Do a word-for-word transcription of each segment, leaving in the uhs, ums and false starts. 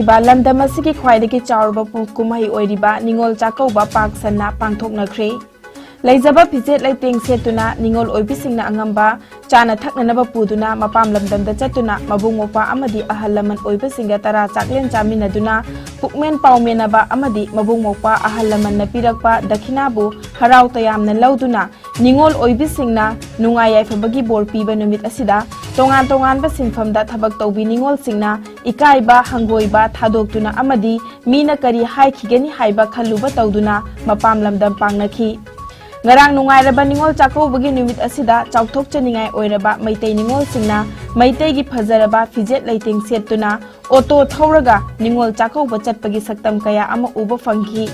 ꯂꯝꯗꯝ ꯑꯁꯤꯒꯤ ꯈ꯭ꯋꯥꯏꯗꯒꯤ ꯆꯥꯎꯔꯕ ꯄꯨ-, ꯀꯨꯝꯍꯩ ꯑꯣꯏꯔꯤꯕ ꯅꯤꯉꯣꯜ ꯆꯥꯛꯀꯧꯕ ꯄꯥꯛ ꯁꯟꯅ ꯄꯥꯡꯊꯣꯛꯅꯈ꯭ꯔꯦ꯫ ꯂꯩꯖꯕ ꯐꯤꯖꯦꯠ ꯂꯩꯇꯦꯡ ꯁꯦꯠꯇꯨꯅ ꯅꯤꯉꯣꯜ ꯑꯣꯏꯕꯤꯁꯤꯡꯅ ꯑꯉꯝꯕ ꯆꯥꯅ ꯊꯛꯅꯅꯕ ꯄꯨꯗꯨꯅ ꯃꯄꯥꯝ ꯂꯝꯗꯝꯗ ꯆꯠꯇꯨꯅ ꯃꯕꯨꯡ ꯃꯧꯄ꯭ꯋꯥ ꯑꯃꯗꯤ ꯑꯍꯜ ꯂꯃꯟ ꯑꯣꯏꯕꯁꯤꯡꯒ ꯇꯔꯥ ꯆꯥꯛꯂꯦꯟ ꯆꯥꯃꯤꯟꯅꯗꯨꯅ ꯄꯨꯛꯃꯦꯟ ꯄꯥꯎꯃꯦꯟꯅꯕ ꯑꯃꯗꯤ ꯃꯕꯨꯡ ꯃꯧꯄ꯭ꯋꯥ ꯑꯍꯜ ꯂꯃꯟꯅ ꯄꯤꯔꯛꯄ ꯗꯈꯤꯅꯥꯕꯨ ꯍꯔꯥꯎ ꯇꯌꯥꯝꯅ ꯂꯧꯗꯨꯅ ꯅꯤꯉꯣꯜ ꯑꯣꯏꯕꯤꯁꯤꯡꯅ ꯅꯨꯡꯉꯥꯏ ꯌꯥꯏꯐꯕꯒꯤ ꯕꯣꯔ ꯄꯤꯕ ꯅꯨꯃꯤꯠ ꯑꯁꯤꯗ ꯇꯣꯉꯥꯟ ꯇꯣꯉꯥꯟꯕ ꯁꯤꯟꯐꯝꯗ ꯊꯕꯛ ꯇꯧꯕꯤ ꯅꯤꯉꯣꯜꯁꯤꯡꯅ ꯏꯀꯥꯏꯕ, ꯍꯪꯒꯣꯏꯕ ꯊꯥꯗꯣꯛꯇꯨꯅ ꯑꯃꯗꯤ ꯃꯤꯅ ꯀꯔꯤ ꯍꯥꯏꯈꯤꯒꯅꯤ ꯍꯥꯏꯕ ꯈꯜꯂꯨꯕ ꯇꯧꯗꯨꯅ ꯃꯄꯥꯝ ꯂꯝꯗꯝ ꯄꯥꯡꯅꯈꯤ꯫ ꯉꯔꯥꯡ ꯅꯨꯡꯉꯥꯏꯔꯕ ꯅꯤꯉꯣꯜ ꯆꯥꯛꯀꯧꯕꯒꯤ ꯅꯨꯃꯤꯠ ꯑꯁꯤꯗ ꯆꯥꯎꯊꯣꯛꯆꯅꯤꯡꯉꯥꯏ ꯑꯣꯏꯔꯕ ꯃꯩꯇꯩ ꯅꯤꯉꯣꯜꯁꯤꯡꯅ ꯃꯩꯇꯩꯒꯤ ꯐꯖꯔꯕ ꯐꯤꯖꯦꯠ ꯂꯩꯇꯦꯡ ꯁꯦꯠꯇꯨꯅ ꯑꯣꯇꯣ ꯊꯧꯔꯒ ꯅꯤꯉꯣꯜ ꯆꯥꯛꯀꯧꯕ ꯆꯠꯄꯒꯤ ꯁꯛꯇꯝ ꯀꯌꯥ ꯑꯃ ꯎꯕ ꯐꯪꯈꯤ꯫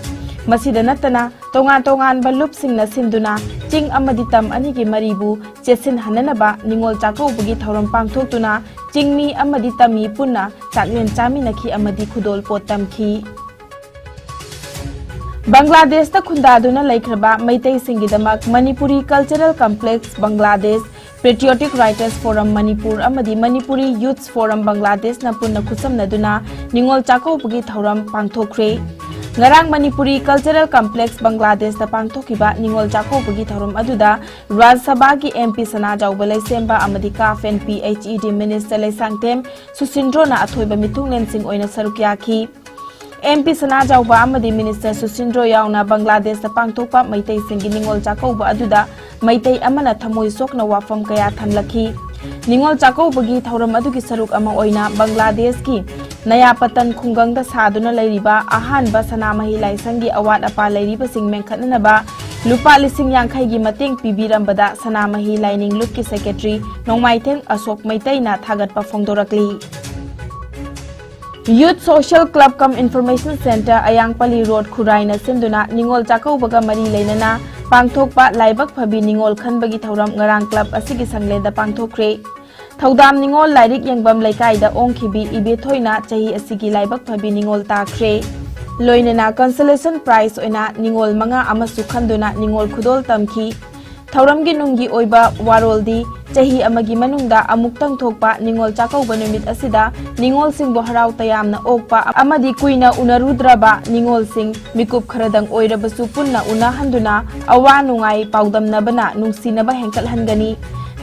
ꯃꯁꯤꯗ ꯅꯠꯇꯅ ꯇꯣꯉꯥꯟ ꯇꯣꯉꯥꯟꯕ ꯂꯨꯞꯁꯤꯡꯅ ꯁꯤꯟꯗꯨꯅ ꯆꯤꯡ ꯑꯃꯗꯤ ꯇꯝ ꯑꯅꯤꯒꯤ ꯃꯔꯤꯕꯨ ꯆꯦꯠꯁꯤꯟꯍꯟꯅꯅꯕ ꯅꯤꯉꯣꯜ ꯆꯥꯛꯀꯧꯕꯒꯤ ꯊꯧꯔꯝ ꯄꯥꯡꯊꯣꯛꯇꯨꯅ ꯆꯤꯡꯃꯤ ꯑꯃꯗꯤ ꯇꯝꯃꯤ ꯄꯨꯟꯅ ꯆꯥꯛꯂꯦꯟ ꯆꯥꯃꯤꯟꯅꯈꯤ ꯑꯃꯗꯤ ꯈꯨꯗꯣꯜ ꯄꯣꯠ ꯇꯝꯈꯤ꯫ ꯕꯪꯒ꯭ꯂꯥꯗꯦꯁꯇ ꯈꯨꯟꯗꯥꯗꯨꯅ ꯂꯩꯈ꯭ꯔꯕ ꯃꯩꯇꯩꯁꯤꯡꯒꯤꯗꯃꯛ Manipuri cultural complex Bangladesh Patriotic Writers Forum Manipur ꯑꯃꯗꯤ ꯃꯅꯤꯄꯨꯔꯤ ꯌꯨꯊꯁ ꯐꯣꯔꯝ ꯕꯪꯒ꯭ꯂꯥꯗꯦꯁꯅ ꯄꯨꯟꯅ ꯈꯨꯠꯁꯝꯅꯗꯨꯅ ꯅꯤꯉꯣꯜ ꯆꯥꯛꯀꯧꯕꯒꯤ ꯊꯧꯔꯝ ꯄꯥꯡꯊꯣꯛꯈ꯭ꯔꯦ꯫ ꯉꯔꯥꯡ ꯃꯅꯤꯄꯨꯔꯤ ꯀꯜꯆꯔꯦꯜ ꯀꯝꯄ꯭ꯂꯦꯛꯁ ꯕꯪꯒ꯭ꯂꯥꯗꯦꯁꯇ ꯄꯥꯡꯊꯣꯛꯈꯤꯕ ꯅꯤꯉꯣꯜ ꯆꯥꯛꯀꯧꯕꯒꯤ ꯊꯧꯔꯝ ꯑꯗꯨꯗ ꯔꯥꯖ꯭ꯌ ꯁꯚꯥꯒꯤ M P ꯁꯅꯥꯖꯥꯎꯕ ꯂꯩꯁꯦꯝꯕ ꯑꯃꯗꯤ CAF and P H E D minister Leishangthem ꯁꯨꯁꯤꯟꯗ꯭ꯔꯣꯅ ꯑꯊꯣꯏꯕ ꯃꯤꯊꯨꯡꯂꯦꯟꯁꯤꯡ ꯑꯣꯏꯅ ꯁꯔꯨꯛ ꯌꯥꯈꯤ꯫ M P ꯁꯅꯥꯖꯥꯎꯕ ꯑꯃꯗꯤ ꯃꯤꯅꯤꯁꯇꯔ ꯁꯨꯁꯤꯟꯗ꯭ꯔꯣ ꯌꯥꯎꯅ ꯕꯪꯒ꯭ꯂꯥꯗꯦꯁꯇ ꯄꯥꯡꯊꯣꯛꯄ ꯃꯩꯇꯩꯁꯤꯡꯒꯤ ꯅꯤꯉꯣꯜ ꯆꯥꯛꯀꯧꯕ ꯑꯗꯨꯗ ꯃꯩꯇꯩ ꯑꯃꯅ ꯊꯃꯣꯏ ꯁꯣꯛꯅ ꯋꯥꯐꯝ ꯀꯌꯥ ꯊꯝꯂꯛꯈꯤ꯫ ꯅꯤꯉꯣꯜ ꯆꯥꯛꯀꯧꯕꯒꯤ ꯊꯧꯔꯝ ꯑꯗꯨꯒꯤ ꯁꯔꯨꯛ ꯑꯃ ꯑꯣꯏꯅ ꯕꯪꯒ꯭ꯂꯥꯗꯦꯁꯀꯤ ꯅꯌꯥꯄꯇꯟ ꯈꯨꯡꯒꯪꯗ ꯁꯥꯗꯨꯅ ꯂꯩꯔꯤꯕ ꯑꯍꯥꯟꯕ ꯁꯅꯥꯃꯍꯤ ꯂꯥꯏꯁꯪꯒꯤ ꯑꯋꯥꯠ ꯑꯄꯥ ꯂꯩꯔꯤꯕꯁꯤꯡ ꯃꯦꯟꯈꯠꯅꯅꯕ ꯂꯨꯄꯥ ꯂꯤꯁꯤꯡ ꯌꯥꯡꯈꯩꯒꯤ ꯃꯇꯦꯡ ꯄꯤꯕꯤꯔꯝꯕꯗ ꯁꯅꯥꯃꯍꯤ ꯂꯥꯏꯅꯤꯡ ꯂꯨꯞꯀꯤ ꯁꯦꯀ꯭ꯔꯦꯇꯔꯤ ꯅꯣꯡꯃꯥꯏꯊꯦꯝ ꯑꯁꯣꯛ ꯃꯩꯇꯩꯅ ꯊꯥꯒꯠꯄ ꯐꯣꯡꯗꯣꯔꯛꯂꯤ꯫ Youth Social Club cum Information Centre, ꯑꯌꯥꯡꯄꯜꯂꯤ ꯔꯣꯗ, ꯈꯨꯔꯥꯏꯅ ꯁꯤꯟꯗꯨꯅ ꯅꯤꯉꯣꯜ ꯆꯥꯛꯀꯧꯕꯒ ꯃꯔꯤ ꯂꯩꯅꯅ ꯄꯥꯡꯊꯣꯛꯄ ꯂꯥꯏꯕꯛ ꯐꯕꯤ ꯅꯤꯉꯣꯜ ꯈꯟꯕꯒꯤ ꯊꯧꯔꯝ ꯉꯔꯥꯡ ꯀ꯭ꯂꯕ ꯑꯁꯤꯒꯤ ꯁꯪꯂꯦꯟꯗ ꯄꯥꯡꯊꯣꯛꯈ꯭ꯔꯦ꯫ ꯊꯧꯗꯥꯝ ꯅꯤꯉꯣꯜ ꯂꯥꯏꯔꯤꯛ ꯌꯦꯡꯐꯝ ꯂꯩꯀꯥꯏꯗ ꯑꯣꯡꯈꯤꯕꯤ ꯏꯕꯦꯊꯣꯏꯅ ꯆꯍꯤ ꯑꯁꯤꯒꯤ ꯂꯥꯏꯕꯛ ꯐꯕꯤ ꯅꯤꯉꯣꯜ ꯇꯥꯈ꯭ꯔꯦ꯫ ꯂꯣꯏꯅꯅ consolation prize ꯑꯣꯏꯅ ꯅꯤꯉꯣꯜ ꯃꯉꯥ ꯑꯃꯁꯨ ꯈꯟꯗꯨꯅ ꯅꯤꯉꯣꯜ ꯈꯨꯗꯣꯜ ꯇꯝꯈꯤ꯫ ꯊꯧꯔꯝꯒꯤ ꯅꯨꯡꯒꯤ ꯑꯣꯏꯕ ꯋꯥꯔꯣꯜꯗꯤ ꯆꯍꯤ ꯑꯃꯒꯤ ꯃꯅꯨꯡꯗ ꯑꯃꯨꯛꯇꯪ ꯊꯣꯛꯄ ꯅꯤꯉꯣꯜ ꯆꯥꯛꯀꯧꯕ ꯅꯨꯃꯤꯠ ꯑꯁꯤꯗ ꯅꯤꯉꯣꯜꯁꯤꯡꯕꯨ ꯍꯔꯥꯎ ꯇꯌꯥꯝꯅ ꯑꯣꯛꯄ ꯑꯃꯗꯤ ꯀꯨꯏꯅ ꯎꯅꯔꯨꯗ꯭ꯔꯕ ꯅꯤꯉꯣꯜꯁꯤꯡ ꯃꯤꯀꯨꯞ ꯈꯔꯗꯪ ꯑꯣꯏꯔꯕꯁꯨ ꯄꯨꯟꯅ ꯎꯅꯍꯟꯗꯨꯅ ꯑꯋꯥ ꯅꯨꯡꯉꯥꯏ ꯄꯥꯎꯗꯝꯅꯕꯅ ꯅꯨꯡꯁꯤꯅꯕ ꯍꯦꯟꯒꯠꯍꯟꯒꯅꯤ꯫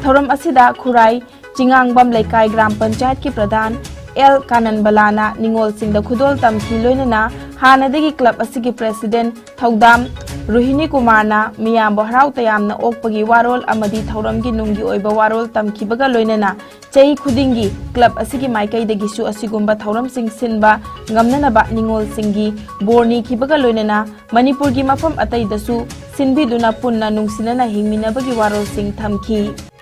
ꯊꯧꯔꯝ ꯑꯁꯤꯗ ꯈꯨꯔꯥꯏ ꯆꯤꯉꯥꯡꯕꯝ ꯂꯩꯀꯥꯏ ꯒ꯭ꯔꯥꯝ ꯄꯟꯆꯥꯌꯠꯀꯤ ꯄ꯭ꯔꯙꯥꯟ ꯑꯦꯜ ꯀꯥꯅꯟꯕꯂꯥꯅ ꯅꯤꯉꯣꯜꯁꯤꯡꯗ ꯈꯨꯗꯣꯜ ꯇꯝꯈꯤ꯫ ꯂꯣꯏꯅꯅ ꯍꯥꯟꯅꯗꯒꯤ ꯀ꯭ꯂꯕ ꯑꯁꯤꯒꯤ ꯄ꯭ꯔꯦꯁꯤꯗꯦꯟꯠ ꯊꯧꯗꯥꯝ ꯔꯣꯍꯤꯅꯤ ꯀꯨꯃꯥꯔꯅ ꯃꯤꯌꯥꯝꯕꯨ ꯍꯔꯥꯎ ꯇꯌꯥꯝꯅ ꯑꯣꯛꯄꯒꯤ ꯋꯥꯔꯣꯜ ꯑꯃꯗꯤ ꯊꯧꯔꯝꯒꯤ ꯅꯨꯡꯒꯤ ꯑꯣꯏꯕ ꯋꯥꯔꯣꯜ ꯇꯝꯈꯤꯕꯒ ꯂꯣꯏꯅꯅ ꯆꯍꯤ ꯈꯨꯗꯤꯡꯒꯤ ꯀ꯭ꯂꯕ ꯑꯁꯤꯒꯤ ꯃꯥꯏꯀꯩꯗꯒꯤꯁꯨ ꯑꯁꯤꯒꯨꯝꯕ ꯊꯧꯔꯝꯁꯤꯡ ꯁꯤꯟꯕ ꯉꯝꯅꯅꯕ ꯅꯤꯉꯣꯜꯁꯤꯡꯒꯤ ꯕꯣꯔ ꯅꯤꯈꯤꯕꯒ ꯂꯣꯏꯅꯅ ꯃꯅꯤꯄꯨꯔꯒꯤ ꯃꯐꯝ ꯑꯇꯩꯗꯁꯨ ꯁꯤꯟꯕꯤꯗꯨꯅ ꯄꯨꯟꯅ ꯅꯨꯡꯁꯤꯅꯅ ꯍꯤꯡꯃꯤꯟꯅꯕꯒꯤ ꯋꯥꯔꯣꯜꯁꯤꯡ ꯊꯝꯈꯤ꯫